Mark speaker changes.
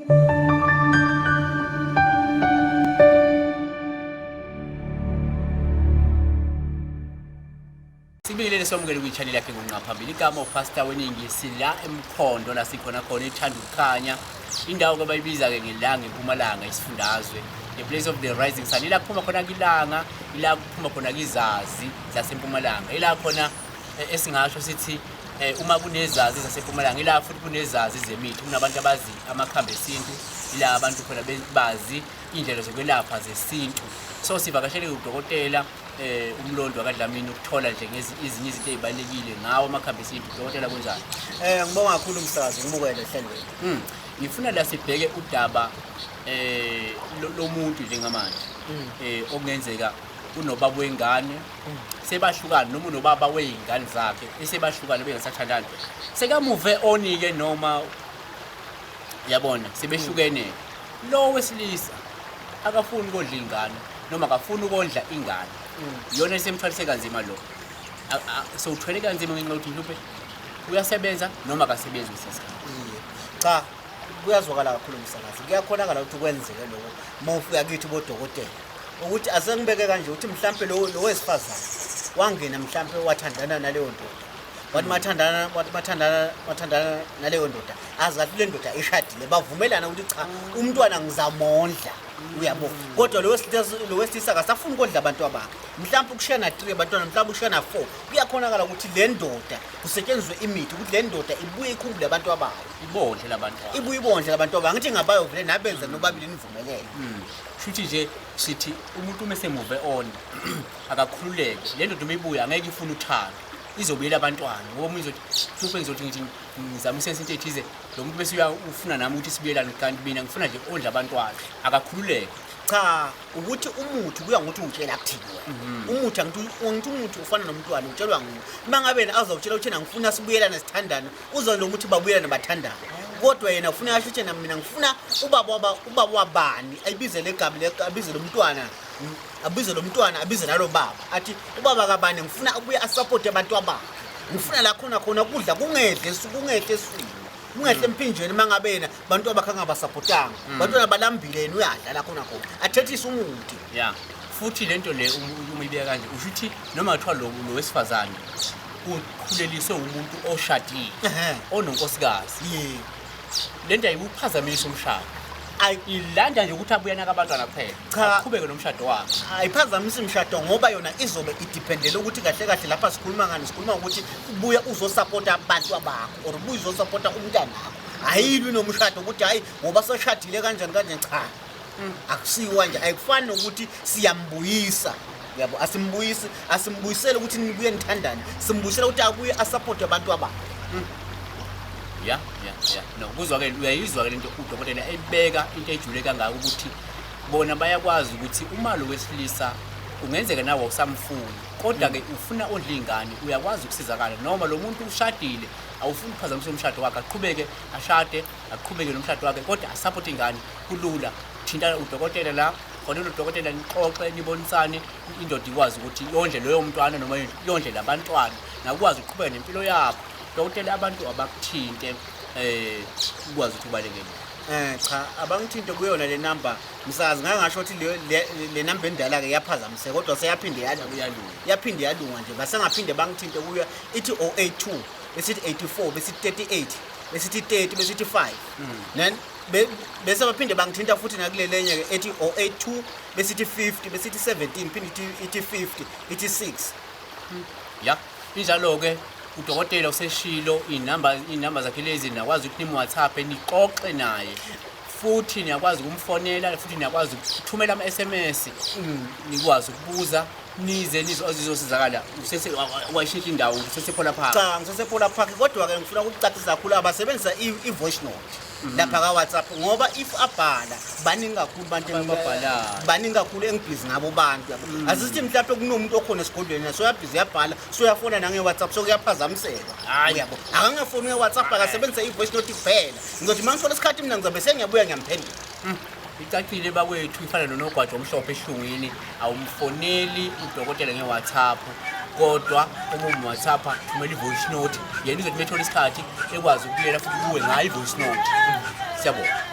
Speaker 1: Sibingelele somukele kwi-channel yakhe ngonqa phambili. Igama uPastor Weningi, sila eMkhondo la sikhona khona ethanda ukukhanya. Indawo ke bayibiza ke ngelanga eMpumalanga isifundazwe. The place of the rising sun. Ila kuphuma khona kilanga, ila kuphuma khona kizazi zaseMpumalanga. Ila khona esingasho sithi uma kunezazi zaseMpumalanga, ila futhi kunezazi zemithi, kunabantu abazi amakhambi esintu, ila abantu khona bazi indlela zokwelapha zesintu. So sivakashele udokotela uMlondo wakaDlamini ukuthola nje ezinye izinto ezibalekile ngawo amakhambi esintu. Dokotela, kunjani?
Speaker 2: Ngibonga kakhulu umsakazi ngibukele ehlelweni.
Speaker 1: Ngifuna la sibheke udaba lomuntu njengamanje. Okungenzeka unobaba wengane sebahlukana noma unobaba wey'ngane zakhe esebahlukana bengasathandani. Sekamuve onike noma yabona sebehlukene. Lo wesilisa akafuni ukondla ingane noma akafuni ukondla ingane. Iyona esemthwalise kanzima lo. Sewuthwele kanzima ngenxa yokuthi mhlawumbe uyasebenza noma akasebenzi kwesinye isikhathi.
Speaker 2: Cha, kuyazwakala kakhulu umsakazi. Kuyakhonakala ukuthi kwenzeke lokho uma ufika kithi bodokotela. Ukuthi asengibeke kanje ukuthi mhlampe lo wesifazane wangena mhlampe wathandana naleyo ndoda. Wathi mathandana, wathi mathandana, mathandana naleyo ndoda. Azi kahle le ndoda ishadile, bavumelana ukuthi cha, umntwana ngizamondla. Uyabo. Kodwa lo wesilisa akasafuni ukondla abantu abakhe. Mhlampe ukushiya na 3 abantwana, mhlampe ukushiya na 4. Kuyakhonakala ukuthi le ndoda kusetshenziswe imithi ukuthi le ndoda ibuye ikhumbule abantu abayo.
Speaker 1: Ibondle labantwana.
Speaker 2: Ibuye ibondle labantu abayo. Ngithi ngabayo vele nabenza nobabili nivumelene.
Speaker 1: Shuthi nje sithi umuntu uma esemuve on akakhululeke. Le ndoda uma ibuya angeke ifune uthando. Izobuyela abantwana ngoba umuntu uzothi mhlawumbe ngizothi ngithi ngizama usense into ethize, lo muntu bese uyafuna nami ukuthi sibuyelane, kanti mina ngifuna nje ondla abantwana. Akakhululeke.
Speaker 2: Cha, ukuthi umuthi kuya ngokuthi utshela kuthini wena. Umuthi angithi umuthi ufana nomntwana, utshelwa nguwe. Uma ngabe yena azawutshela ukuthi yena ngifuna sibuyelane sithandane, uzwa lo muthi babuyelane bathandane. Kodwa yena ufuna asho ukuthi yena mina ngifuna ubaba waba, ubaba wabani, ayibize le gama le, abize lo mntwana, abize lo mntwana, abize nalo baba. Athi ubaba kabani ngifuna abuye asupport abantu abakhe. Ngifuna la khona khona ukudla kungedle kungehle eswini. Ungehle emphinjeni uma ngabe yena abantu abakhe angabasapotanga. Bantwana balambile yena uyadla la khona khona. Athethise umuthi.
Speaker 1: Yeah. Futhi lento le uma ibeka kanje usho ukuthi noma kuthiwa lo wesifazane ukhuleliswe umuntu oshadile, ononkosikazi. Lento ayiwuphazamisi umshado. Ilanda nje ukuthi abuye naka abantwana kuphela.
Speaker 2: Cha.
Speaker 1: Aqhubeke nomshado wakhe.
Speaker 2: Ayiphazamisi umshado ngoba yona izobe idependele ukuthi kahle kahle lapha sikhuluma ngani, sikhuluma ngokuthi ubuya uzosupporta abantu abakho or ubuya uzosupporta umntanakho. Ayilwi nomshado ukuthi hayi ngoba seshadile kanjani kanjani, cha. Akusiwo nje, ayikufani nokuthi siyambuyisa. Yabo, asimbuyisi, asimbuyisele ukuthi nibuye nithandane. Simbuyisela ukuthi abuye asupport abantu abakhe.
Speaker 1: Ya, ya, ya. No, kuzwa ke uyayizwa ke lento udokotela ebeka into ejule kangaka ukuthi bona bayakwazi ukuthi uma lo wesilisa kungenzeka nawe awusamfuni, kodwa ke ufuna ondla ingane, uyakwazi ukusizakala noma lo muntu ushadile, awufuni ukuphazamisa umshado wakhe, aqhubeke ashade, aqhubeke nomshado wakhe, kodwa asupport ingane. Kulula. Thinta udokotela la, khona udokotela nixoxe, nibonisane, indoda ikwazi ukuthi yondle loyo mntwana noma yondle labantwana, nakwazi ukuqhubeka nempilo yakho. Dokotela, abantu abakuthinte ukwazi ukuthi ubalekele.
Speaker 2: Cha, abangithinte kuyona le number. Msakazi, ngake ngasho ukuthi le number endala ke iyaphazamiseka, kodwa seyaphinde yalunga.
Speaker 1: Iyalunga.
Speaker 2: Yaphinde yalunga nje. Basengaphinde bangithinte kuyo ithi 082, besithi 84, besithi 38, besithi 30, besithi 5. Then bese baphinde bangithinta futhi nakule lenye ke ethi 082, besithi 50, besithi 17, phinde ithi 50, ithi 6.
Speaker 1: Ya, injalo ke udokotela useshilo inamba zakhe lezi, nakwazi ukuthi nimu-WhatsApp nixoxe naye. Futhi niyakwazi ukumfonela, futhi niyakwazi ukuthumela ama-SMS, nikwazi ukubuza, nize nizosizakala. Usese wayishintsha indawo, usesePhola Park.
Speaker 2: Cha, ngisesePhola Park, kodwa ke ngifuna ukucacisa kakhulu abasebenzisa i-voice note lapha ka WhatsApp, ngoba if abhala baningi kakhulu abantu
Speaker 1: Ababhalayo.
Speaker 2: baningi kakhulu engibhizi ngabo bantu, yabo. Asithi mhlawumbe kunomuntu okhona esigodlweni, so uyabhizi uyabhala, so uyafona nange WhatsApp, so kuyaphazamiseka.
Speaker 1: Hhayi.
Speaker 2: Uyabo. Akangafoni nge WhatsApp, akasebenzise i-voice note kuphela. Ngizothi uma ngithola isikhathi mina ngizobe sengiyabuya ngiyamphendula.
Speaker 1: Icacile bakwethu, ifana nonogwaja omhlophe ehlungwini, awumfoneli udokotela nge-WhatsApp, kodwa uma umu-WhatsApp thumela i-voice note, yena uzothi uma ethola isikhathi ekwazi ukubuyela futhi kuwe ngayo i-voice note. Siyabonga.